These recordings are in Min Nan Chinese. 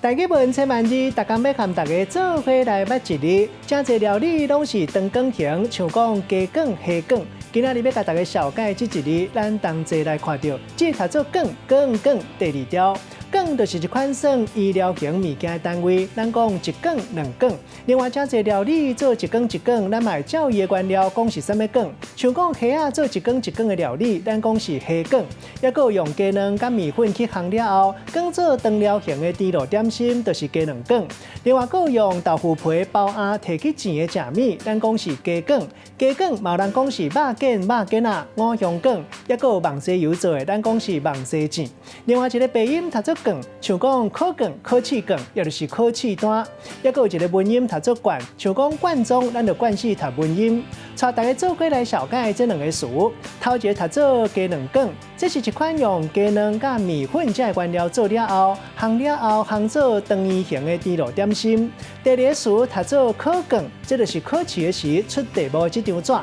台語文千萬字，逐工欲佮大家做伙來捌一字，誠濟料理攏是長卷形，像講雞卷、蝦卷。今仔日欲共大家紹介這一字，咱同齊來看著，這讀做卷卷卷第二條。卷就是一款算醫療型物件的單位，咱講一卷兩卷。另外，誠濟料理做一卷一卷，咱嘛會照伊的原料講是啥物卷。像講蝦仔做一卷一卷的料理，咱講是蝦卷。抑閣用雞卵佮麵粉去烘了後，捲做長條形的甜露點心，就是雞卵卷。另外，閣用豆腐皮包餡提去煎的食物，咱講是雞卷。雞卷嘛有人講是肉卷、肉卷仔、五香卷，抑閣有蠓西油做的，咱講是蠓西糋。另外一个白音讀做卷，像講考卷、考試卷，也就是考試單。抑閣有一个文音讀做罐，像講罐裝，咱就慣勢讀文音。帶大家做伙來紹介這兩个詞，頭一个讀做雞卵卷，這是一款用雞卵佮麵粉這个原料做了後，烘了後烘做長圓形的甜露點心。第二个詞讀做考卷，這就是考試時出題目的這張紙。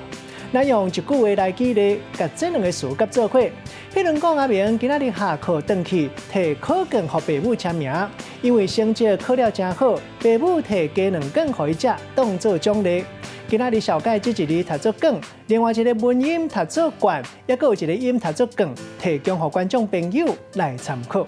咱用一句話來舉例，共這兩个詞佮做伙。譬如講，阿明今仔日下課轉去提考卷予爸母簽名，因為成績考了誠好，爸母提雞卵卷予伊食，當做獎勵。今仔日紹介這一字讀做卷，另外一个文音讀做罐，抑閣有一个音讀做卷，提供予觀眾朋友來參考。